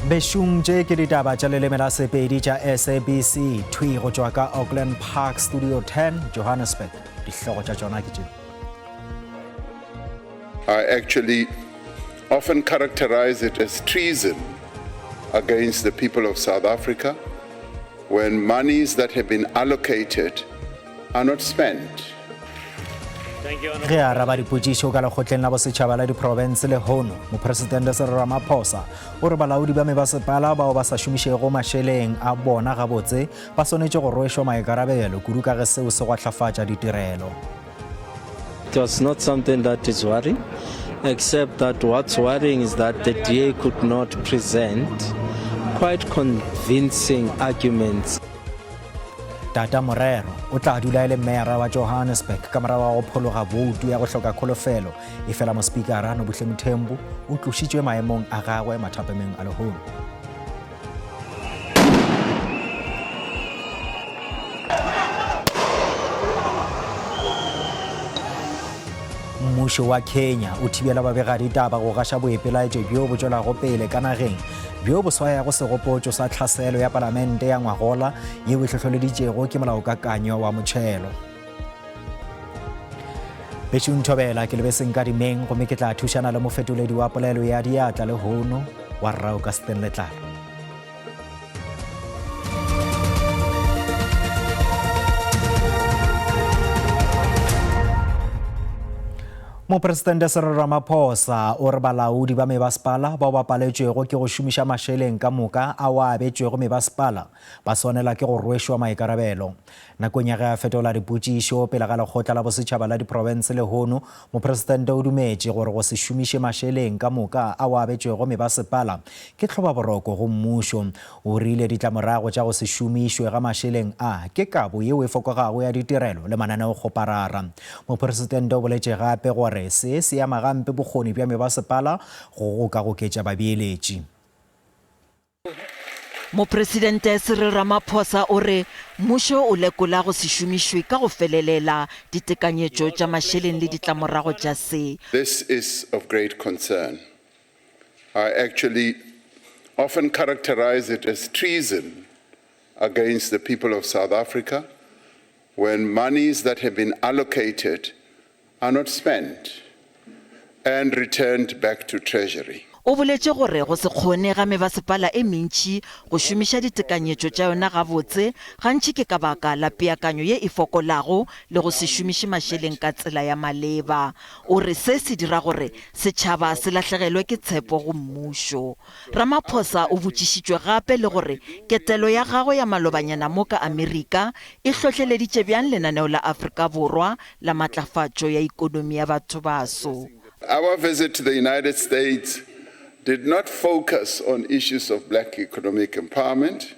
Bešung tše ke ditaba tša leleme la Sepedi tša SABC thwi go tšwa ka Auckland Park Studio 10 Johannesburg. Dihlogo tša tšona ke tše. I actually often characterize it as treason against the people of South Africa when monies that have been allocated are not spent. Ge a araba dipotšišo ka lekgotleng la bosetšhaba la diprofense lehono, Mopresidente Cyril Ramaphosa o re balaodi ba mebasepala bao ba sa šomišego mašeleng a bona gabotse ba swanetše go rwešwa maikarabelo kudu ka ge seo se gwahlafatša ditirelo. It was not something that is worrying, except that what's worrying is that the DA could not present quite convincing arguments. Tata Morero o tla dula e le meyara wa Johannesburg ka morago ga go phologa boutu ya go hloka kholofelo, efela mospikara Nobuhle Mthembu o tlošitšwe maemong a gagwe mathapameng a lehono. Mmušo wa Kenya o thibela babegaditaba go gaša boipelaetšo bjo bo tšwelago pele ka nageng bjo bo swayago segopotšo sa tlhaselo ya palamente ya ngwagola yeo e hlohleleditšego ke molaokakanywa wa motšhelo. Bešung Thobela ke lebeseng ka dimeng gomme ke tla thušana le mofetoledi wa polelo ya diatla lehono wa Rra Augustine Letlalo. Mopresidente Cyril Ramaphosa o re balaodi ba mebasepala bao ba paletšwego ke go šomiša mašeleng ka moka ao a abetšwego mebasepala ba swanela ke go rwešwa maikarabelo. Nakong ya ge a fetola dipotšišo pele ga Lekgotla la Bosetšhaba la Diprofense lehono, Mopresidente o dumetše gore go se šomiše mašeleng ka moka ao a abetšwego mebasepala ke tlhobaboroko go mmušo. O rile ditlamorago tša go se šomišwe ga mašeleng a ke kabo yeo e fokogago ya ditirelo le mananeokgoparara. Mopresidente o boletše gape gore se se ama gampe bokgoni bja mebasepala go go ka goketša babeeletši. Mopresidente Cyril Ramaphosa o re mmušo o lekola go se šomišwe ka go felelela ditekanyetšo tša mašeleng le ditlamorago tša se. This is of great concern. I actually often characterize it as treason against the people of South Africa when monies that have been allocated are not spent and returned back to Treasury. O boletše gore go se kgone ga mebasepala e mentši go šomiša ditekanyetšo tša yona gabotse gantši ke ka baka la peakanyo ye e fokolago le go se šomiše mašeleng ka tsela ya maleba. O re se se dira gore setšhaba se lahlegelwe ke tshepo go mmušo. Ramaphosa o botšišitšwe gape le gore ketelo ya gagwe ya malobanyana mo ka Amerika e hlohleleditše bjang lenaneo la Afrika Borwa la matlafatšo ya ikonomi ya bathobaso. Our visit to the United States did not focus on issues of black economic empowerment.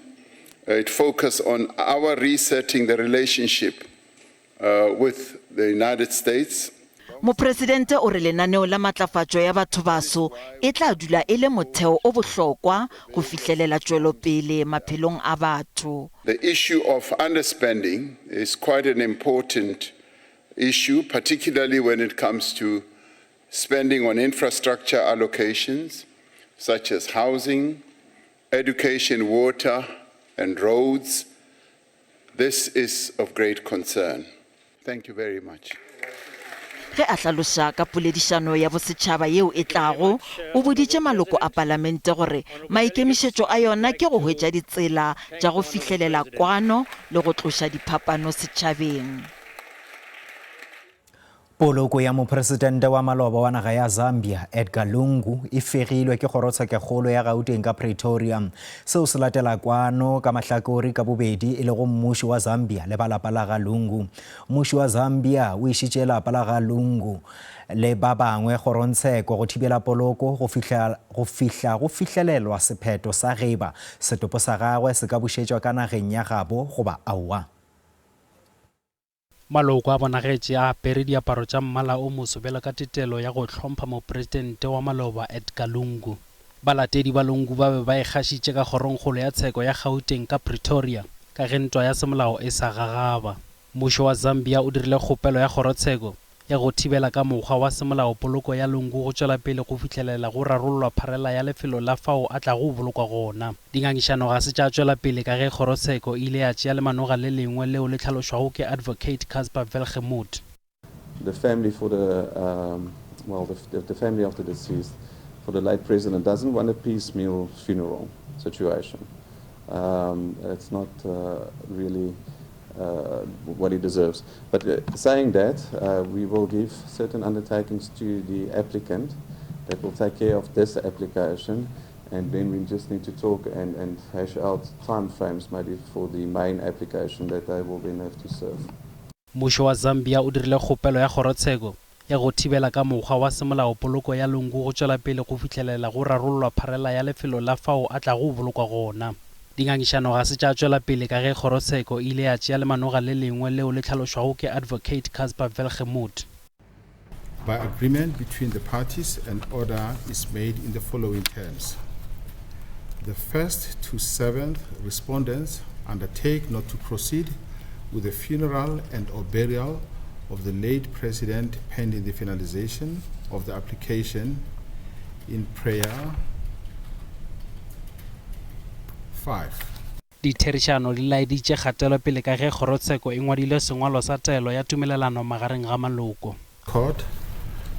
It focused on our resetting the relationship uh, with the United States. Mopresidente o re lenaneo la matlafatšo ya bathobaso e tla dula e le motheo o bohlokwa go fihlelela tšwelopele maphelong a batho. The issue of underspending is quite an important issue, particularly when it comes to spending on infrastructure allocations such as housing, education, water, and roads. This is of great concern. Thank you very much. Ge a hlaloša ka poledišano ya bosetšhaba yeo e tlago, o boditše maloko a palamente gore maikemišetšo a yona ke go hwetša ditsela tša go fihlelela kwano le go tloša diphapano setšhabeng. Poloko ya mopresidente wa maloba wa naga ya Zambia, Edgar Lungu, e fegilwe ke kgorotshekekgolo ya Gauteng ka Pretoria. Seo se latela kwano ka mahlakore ka bobedi e lego mmušo wa Zambia le ba lapa la ga Lungu. Mmušo wa Zambia o išitše lapa la ga Lungu le ba bangwe kgorongtsheko go thibela poloko go fihla go fihla go fihlelelwa sephetho sa ge eba setopo sa gagwe se ka bušetšwa ka nageng ya gabo goba aowa. Maloko a bonagetše a apere diaparo tša mmala o moso bjalo ka tetelo ya go hlompha mopresidente wa maloba Edgar Lungu. Balatedi ba Lungu ba be ba ikgašitše ka kgorongkgolo ya tsheko ya Gauteng ka Pretoria ka ge ntwa ya semolao e sa gagaba. Mmušo wa Zambia o dirile kgopelo ya kgorotsheko. ya go thibela ka mokgwa wa semolao poloko ya Lungu go tšwela pele go fihlelela go rarollwa pharela ya lefelo la fao a tlago bolokwa gona. Dingangišano ga se tša tšwela pele ka ge kgorotsheko e ile ya tšea lemanoga le lengwe leo le hlalošwago ke Advocate Casper Welgemoed. The family for the, um, well, the, the, the family of the deceased, for the late president, doesn't want a piecemeal funeral situation. Um, it's not uh, really uh, what he deserves. But uh, saying that, uh, we will give certain undertakings to the applicant that will take care of this application and then we just need to talk and, and hash out time frames maybe for the main application that they will then have to serve. Mmušo wa Zambia o dirile kgopelo ya kgorotsheko ya go thibela ka mokgwa wa semolao poloko ya Lungu go tšwela pele go fihlelela go rarollwa pharela ya lefelo la fao a tlago bolokwa gona. Dingangišano ga se tša tšwela pele ka ge kgorotsheko e ile ya tšea lemanoga le lengwe leo le hlalošwago ke Advocate Casper Welgemoed. By agreement between the parties, an order is made in the following terms. The first to seventh respondents undertake not to proceed with the funeral and or burial of the late president pending the finalization of the application in prayer 5. Ditherišano di laeditše kgatelopele ka ge kgorotsheko e ngwadile sengwalo sa taelo ya tumelelano magareng ga maloko. Court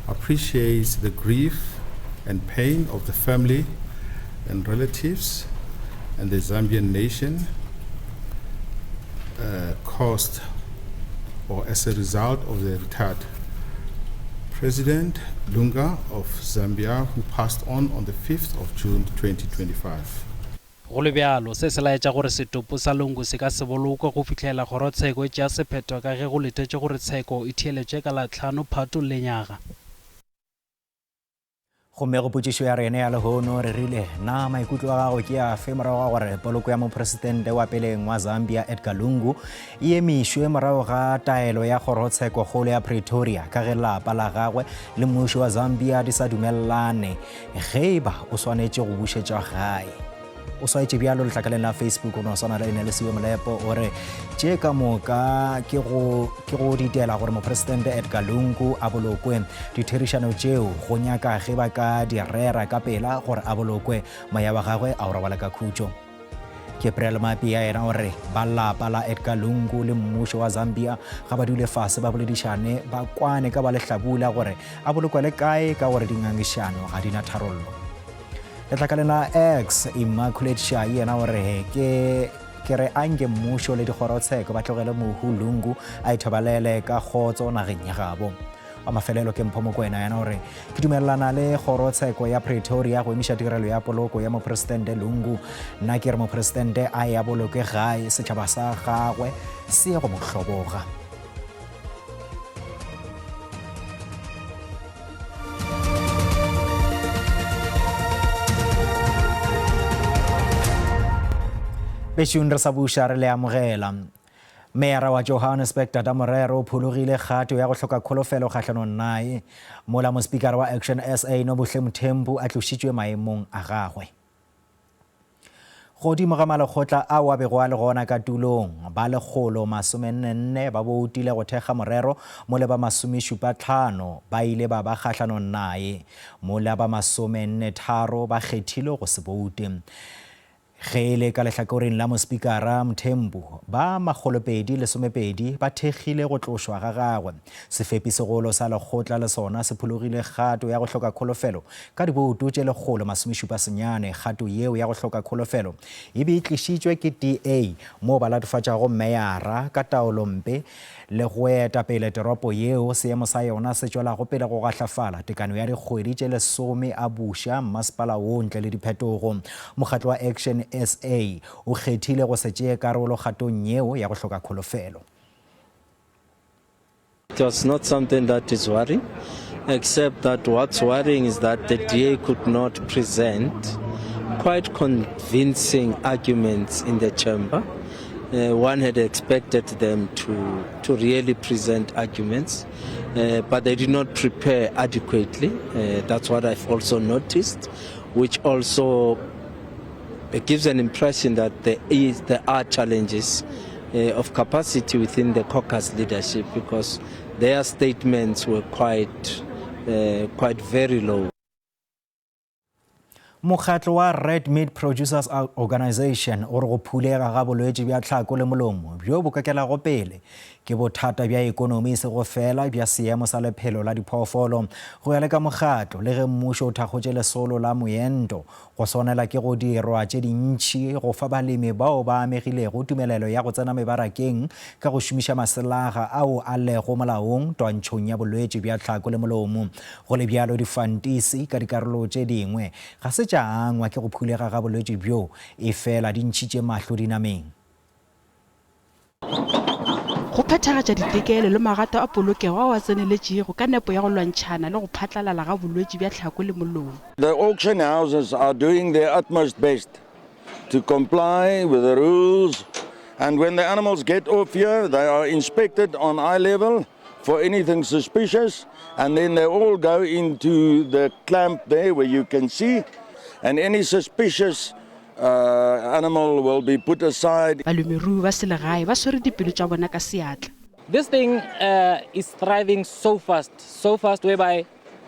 appreciates the grief and pain of the family and relatives and the Zambian nation uh, caused or as a result of the retired President Lunga of Zambia, who passed on on the 5th of June 2025. Go le bjalo, se se laetša gore setopo sa Lungu se ka se bolokwe go fihlela kgorotsheko e tšea sephetho ka ge go letetšwe gore tsheko e theeletšwe ka la tlhano Phato lenyaga. Gomme go potšišo ya rena ya lehono re rile, na maikutlo a gago ke afe morago ga gore poloko ya mopresidente wa peleng wa Zambia Edgar Lungu e emišwe morago ga taelo ya kgorotshekokgolo ya Pretoria ka ge lapa la gagwe le mmušo wa Zambia di sa dumelelane ge e ba o swanetše go bušetšwa gae? O swaetše bjalo letlakaleng la Facebook o no swana le ene Lesiwe Molepo o re tše ka moka ke go ke go ditela gore mopresidente Edgar Lungu a bolokwe. Ditherišano tšeo go nyaka ge ba ka di rera ka pela gore a bolokwe, moya wa gagwe a o robale ka khutšo. Gabriel Mapia yena o re ba lapa la Edgar Lungu le mmušo wa Zambia ga ba dule fase ba boledišane ba kwane ka ba lehlabula gore a bolokwele kae ka gore dingangišano ga di na tharollo. Letlakaleng la X, Immaculate Shayi yena o re ke ke re anke mmušo le dikgorotsheko ba tlogele mohu Lungu a ithobalele ka kgotso nageng ya gabo. Wa mafelelo ke Mpho Mokwena yena o re ke dumelelana le kgorotsheko ya Pretoria go emiša tirelo ya poloko ya mopresidente Lungu. Nna ke re mopresidente a ya boloke gae setšhaba sa gagwe se ye go mo hloboga. Bešung re sa buša re le amogela. Meyara wa Johannesburg Tata Morero o phologile kgato ya go hloka kholofelo kgahlanong naye mola mospikara wa Action SA Nobuhle Mthembu a tlošitšwe maemong a gagwe. Godimo ga malekgotla ao a bego a le gona ka tulong, ba 144 ba boutile go thekga morero mola ba 75 ba ile ba ba kgahlanong naye, mola ba 43 ba kgethile go se boute. Ge e le ka lehlakoreng la Mospikara Mthembu, ba 212 ba thekgile go tlošwa ga gagwe. Sefepi segolo sa lekgotla le sona se phologile kgato ya go hloka kholofelo ka dibouto tše 179. Kgato yeo ya go hloka kholofelo e be e tlišitšwe ke DA moo ba latofatšago meyara ka taolompe le go eta pele toropo yeo seemo sa yona se tšwelago pele go gahlafala tekano ya dikgwedi tše lesome a buša mmasepala woo ntle le diphetogo. Mokgatlo wa Action SA o kgethile go se tšee karolo kgatong yeo ya go hloka kholofelo. It was not something that is worrying, except that what's worrying is that the DA could not present quite convincing arguments in the chamber. Uh, one had expected them to, to really present arguments, uh, but they did not prepare adequately. Uh, that's what I've also noticed, which also it gives an impression that there, is, there are challenges uh, of capacity within the caucus leadership because Their statements were quite, uh, quite very low. Mokgatlo wa Red Meat Producers Organisation o re go phulega ga bolwetši bja tlhako le molomo bjo bo kakelago pele ke bothata bja ekonomi e sego fela bja seemo sa lephelo la diphoofolo. Go ya le ka mokgatlo, le ge mmušo o thakgotše lesolo la moento, go swanela ke go dirwa tše dintši go fa balemi bao ba amegilego tumelelo ya go tsena mebarakeng ka go šomiša maselaga ao a lego molaong twantšhong ya bolwetši bja tlhako le molomo. Go le bjalo, difantisi ka dikarolo tše dingwe ga se tša angwa ke go phulega ga bolwetši bjo, efela di ntšhitše mahlo dinameng. Go phethagatša ditekelo le magato a polokego ao a tseneletšego ka nepo ya go lwantšhana le go phatlalala ga bolwetši bja tlhako le molomo. The auction houses are doing their utmost best to comply with the rules and when the animals get off here they are inspected on eye level for anything suspicious and then they all go into the clamp there where you can see and any suspicious uh, animal will be put aside. Balemirui ba selegae ba swere dipelo tša bona ka seatla. This thing uh, is thriving so fast, so fast whereby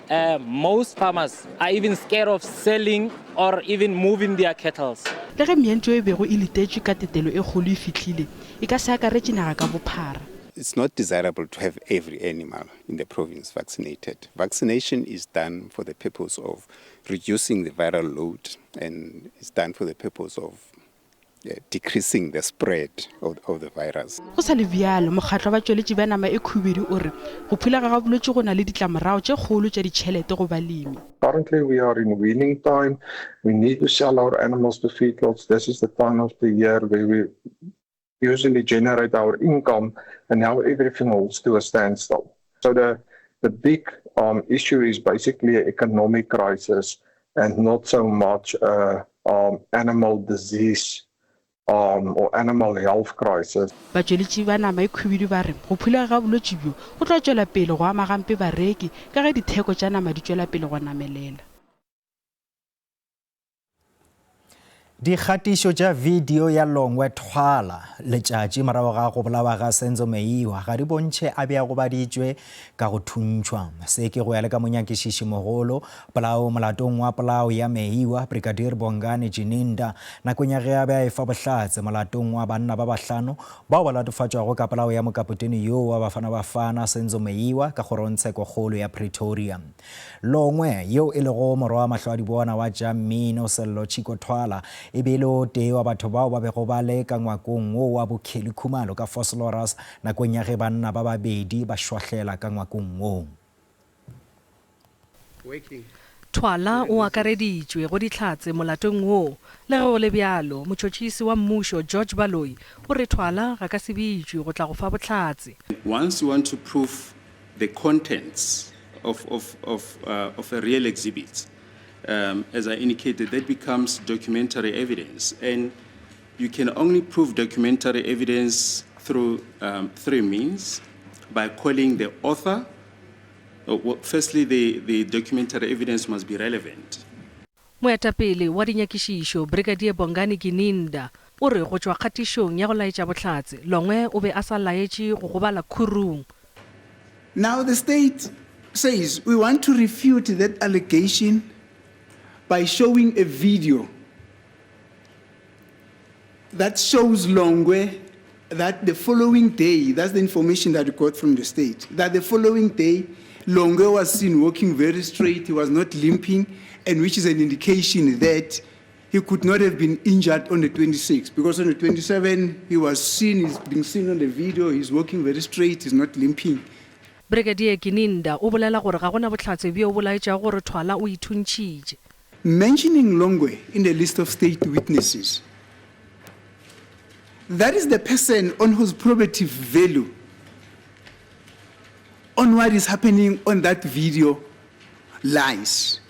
uh, most farmers are even scared of selling or even moving their cattle. Le ge meento e bego e letetšwe ka tetelo e kgolo e fihlile, e ka se akaretše naga ka bophara. It's not desirable to have every animal in the province vaccinated. Vaccination is done for the purpose of reducing the viral load and it's done for the purpose of uh, decreasing the spread of, of the virus. Go sa le bjalo, mokgatlo wa batšweletši ba nama e khubedu o re go phulega ga bolwetši go na le ditlamorago tše kgolo tša ditšhelete go balemi. Currently we are in weaning time. We need to sell our animals to feedlots. This is the time of the year where we usually generate our income and now everything holds to a standstill. So the the big um, issue is basically an economic crisis and not so much a um, animal disease um, or animal health crisis. Batšweletši ba nama e khwibidu ba re go phulega ga bolwetši bjo go tlo tšwela pele go ama gampe bareki ka ge ditheko tša nama di tšwela pele go namelela. Dikgatišo tša video ya Longwe Thwala letšatši morago ga go bolawa ga Senzo Meyiwa ga di bontšhe a be a gobaditšwe ka go thuntšhwa. Se ke go ya le ka monyakišiši mogolo polao molatong wa polao ya Meyiwa, Brigadier Bongani Gininda, nakong ya ge a be a efa bohlatse molatong wa banna ba bahlano bao ba latofatšwago ka polao ya mokapotene yoo wa Bafana Bafana Senzo Meyiwa ka kgorongtshekokgolo ya Pretoria. Longwe, yo e lego morwa wa mahlwaadibona wa tša mmino Sello Chicco Thwala, e be e le o tee wa batho bao ba bego ba le ka ngwakong wo wa boKelly Khumalo ka Vosloorus nakong ya ge banna ba babedi ba šwahlela ka ngwakong woo. Thwala o akareditšwe go Dihlatse molatong wo. Le ge go le bjalo, motšhotšhisi wa mmušo George Baloyi o re Thwala ga ka se bitšwe go tla go fa bohlatse. Once you want to prove the contents of, of, of, uh, of a real exhibit, um, as I indicated, that becomes documentary evidence. And you can only prove documentary evidence through um, three means by calling the author. Uh, well, firstly, the, the documentary evidence must be relevant. Moetapele wa dinyakišišo, Brigadier Bongani Gininda, o re go tšwa kgatišong ya go laetša bohlatse, Longwe o be a sa laetše go gobala khurung. Now the state says we want to refute that allegation by showing a video that shows Longwe that the following day, that's the information that we got from the state, that the following day, Longwe was seen walking very straight, he was not limping, and which is an indication that he could not have been injured on the 26th, because on the 27th, he was seen, he's being seen on the video, he's walking very straight, he's not limping. Brigadier Gininda o bolela gore ga go na bohlatse bjo bo laetšago gore Thwala o ithuntšhitše. Mentioning Longwe in the list of state witnesses, that is the person on whose probative value on what is happening on that video lies.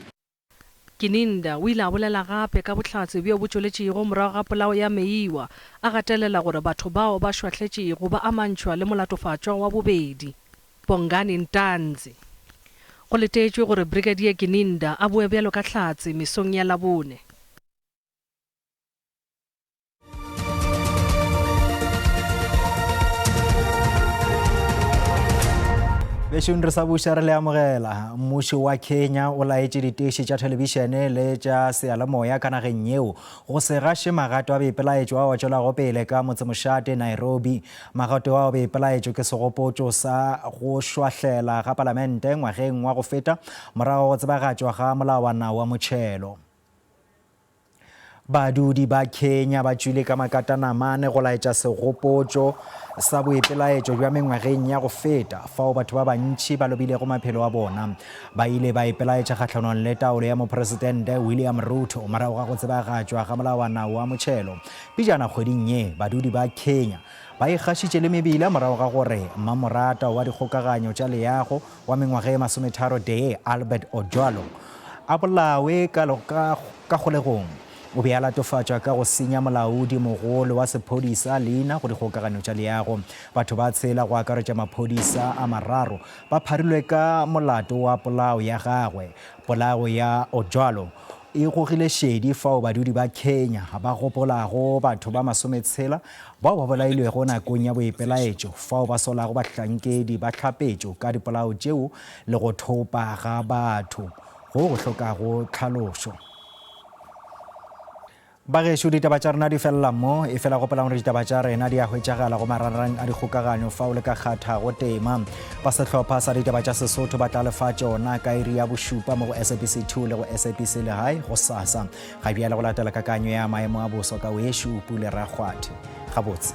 Gininda o ile a bolela gape ka bohlatse bjo bo tšweletšego morago ga polao ya Meyiwa, a gatelela gore batho bao ba šwahletšego ba amantšhwa le molatofatšwa wa bobedi, Bongani Ntanzi. Go letetšwe gore Brigadier Gininda a boe bjalo ka hlatse mesong ya Labone. Bešong re sa buša re le amogela. Mmušo wa Kenya o laetše diteši tša thelebišene le tša seyalemoya ka nageng yeo go se gaše magato a boipelaetšo ao a tšwelago pele ka motsemošate Nairobi. Magato ao a boipelaetšo ke segopotšo sa go šwahlela ga palamente ngwageng wa go feta morago go tsebagatšwa ga molawana wa motšhelo. Badudi ba Kenya ba tšwile ka makatanamane go laetša segopotšo sa boipelaetšo bja mengwageng ya go feta fao batho ba bantši ba lobilego maphelo a bona. Ba ile ba ipelaetša kgahlanong le taolo ya Mopresidente William Ruto morago ga go tsebagatšwa ga molawana wa motšhelo. Pejana kgweding ye, badudi ba Kenya ba ikgašitše le mebila morago ga gore mmamorata wa dikgokaganyo tša leago wa mengwaga e masometharotee Albert Ojwalo a bolawe ka, ka, ka kgolegong. O be a latofatšwa ka go senya molaodi mogolo wa sephodisa leina go dikgokaganyo tša leago. Batho ba tshela go akaretša maphodisa a mararo ba pharilwe ka molato wa polao ya gagwe. Polao ya Ojwalo e gogile šedi fao badudi ba Kenya ba gopolago batho ba masometshela bao ba bolailwego nakong ya boipelaetšo fao ba solago bahlankedi ba tlhapetšo ka dipolao tšeo le go thopa ga batho go go hlokago tlhalošo. Bagešo, ditaba tša rena di felela mo, efela gopolang gore ditaba tša rena di a hwetšagala go marangrang a dikgokaganyo fao le ka kgathago tema. Ba sehlopha sa ditaba tša Sesotho ba tla le fa tšona ka iri ya bošupa mo go SABC 2 le go SABC Legae gosasa. Ga bjale go latela kakanyo ya maemo a boso ka wešo Pule Rakgwathe. Gabotse.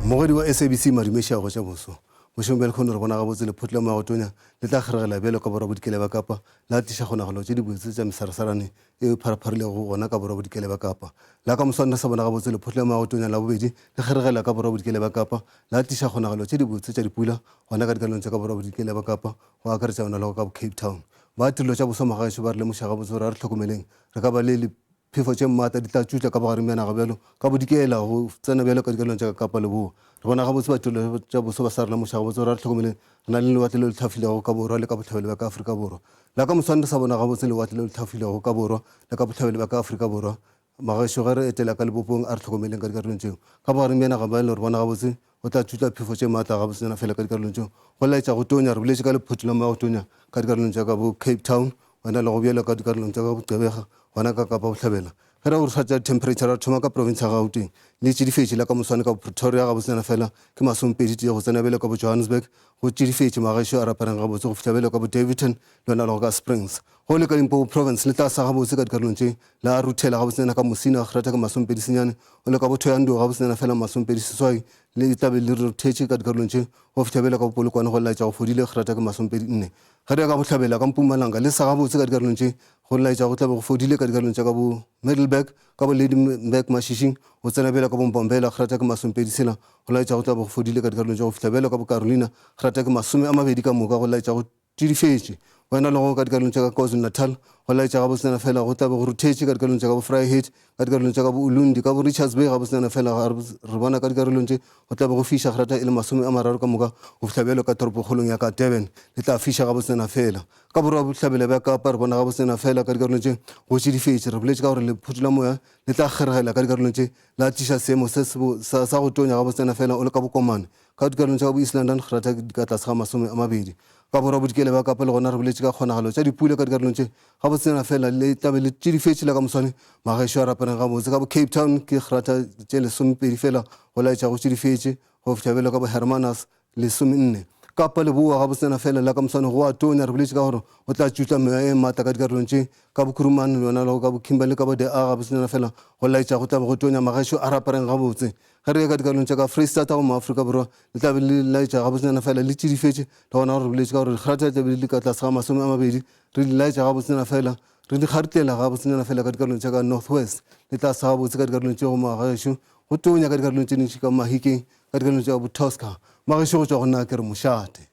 Mmogedi wa SABC Madume Šago tša boso. Bošego bja lehono re bona gabotse lephoto la moya go tonya le tla kgeregela bjalo ka borwa-bodikela bja Kapa la tliša kgonagalo tše dibotse tša mesarasarane e pharapharilego gona ka borwa-bodikela bja Kapa. La ka moswane re sa bona gabotse lephoto la moya go tonya la bobedi le kgeregela ka borwa-bodikela bja Kapa la tliša kgonagalo tše dibotse tša dipula gona ka dikarolong tša ka borwa-bodikela bja Kapa go akaretša yona le go ka bo-Cape Town. Ba tirelo tša boswa magaešo ba re lemoša gabotse gore a re hlokomeleng re ka ba le Phefo tše maatla di tla tšutla ka bogareng bja naga bjalo ka bodikela go tsena bjalo ka dikarolong tša ka Kapa Leboa. Re bona gabotse batirelo tša boso ba sa re lemoša gabotse gore a re hlokomeleng re na le lewatle leo le hlafilego ka borwa le ka bohlabela bja ka Afrika Borwa. La ka moswane re sa bona gabotse lewatle leo le hlafilego ka borwa le ka bohlabela bja ka Afrika Borwa. Magešo ge re etela ka lebopong a re hlokomeleng ka dikarolong tšeo. Ka bogareng bja naga bjalo re bona gabotse go tla tšutla phefo tše maatla gabotsenyana fela ka dikarolong tšeo. Go laetša go tonya, re boletše ka lephoto la moya go tonya ka dikarolong tša ka bo Cape Town gona le go bjalo ka dikarolong tša ka Gqeberha gona ka Kapa Bohlabela. Ge re ya go tša temperature ra thoma ka province ya Gauteng le tšidifetše la ka moswane ka bo Pretoria gabotsenyana fela ke masomepedi tee go tsena bjalo ka bo Johannesburg go tšidifetše magaešo a rapareng gabotse go fihla bjalo ka bo Daveyton le yona le go ka Springs. Go le ka Limpopo province le tla sa gabotse ka dikarolong tše la ruthela gabotsenyana ka Musina grata ke masomepedi senyane go le ka bo Thohoyandou gabotsenyana fela masomepedi seswai le tla be le ruthetše ka dikarolong tše go fihla bjalo ka bo Polokwane go laetša go fodile grata ke masomepedi nne. Ge re ya ka bohlabela ka Mpumalanga le sa gabotse ka dikarolong tše go laetša go tla be go fodile ka dikarolong tša ka bo Middelburg, ka bo Lydenburg Mashishing, go tsena bjalo ka bo Mbombela, grata ke masomepedi tshela, go laetša go tla be go fodile ka dikarolong tša go fihla bjalo ka bo Carolina, grata ke 20 ka moka, go laetša go tšidifetše. Go ena le go ka dikarolong tša ka KwaZulu-Natal, go laetša gabotsenyana fela go tla be go ruthetše ka dikarolong tša ka bo Vryheid, ka dikarolong tša ka bo Ulundi, ka bo Richards Bay gabotsenyana fela ga re bona ka dikarolong tše go tla be go fiša grata e le 30 ka moka go fihla bjalo ka toropokgolong ya ka Durban le tla fiša gabotsenyana fela. Ka borwa bohlabela bja Kapa re bona gabotsenyana fela ka dikarolong tše go tšidifetše. Re boletše ka gore lephoto la moya le tla kgeregela ka dikarolong tše la tliša seemo se sa, sa go tonya gabotsenyana fela o le ka bokomane ka dikarolong tša ka bo East London grata di ka tlase ga 20. Ka borwa bodikela bja Kapa le gona re boletše ka kgonagalo tša dipula ka dikarolong tše gabotsenyana fela le tla be le tšidifetše la ka moswane. Magaešo a rapereng gabotse ka bo Cape Town ke grata tše 20 fela go laetša go tšidifetše go fihla bjalo ka bo Hermanus 14. Kapa Leboa gabotsenyana fela la ka moswane go a tonya. Re boletše ka gore go tla tšutla meoya e maatla ka dikarolong tše ka bo Kuruman le yona le ka bo Kimberley ka bo De Aar gabotsenyana fela go laetša go tla be go tonya. Magaešo a rapereng gabotse. Ge re ya ka dikarolong tša ka Freistata gomme Afrika Borwa le tla be le laetša gabotsenyana fela le tšidifetše, le gona gore re boletše ka gore dikgrata tla be di le ka tlase ga 20, re di laetša gabotsenyana fela, re di kgaritlela gabotsenyana fela ka dikarolong tša ka North West, le tla sa gabotse ka dikarolong tše go magešo, go tonya ka dikarolong tše dintši ka Mahikeng, ka dikarolong tša ka bo Tosca. Magešo go tšwa go nna ke re mošate.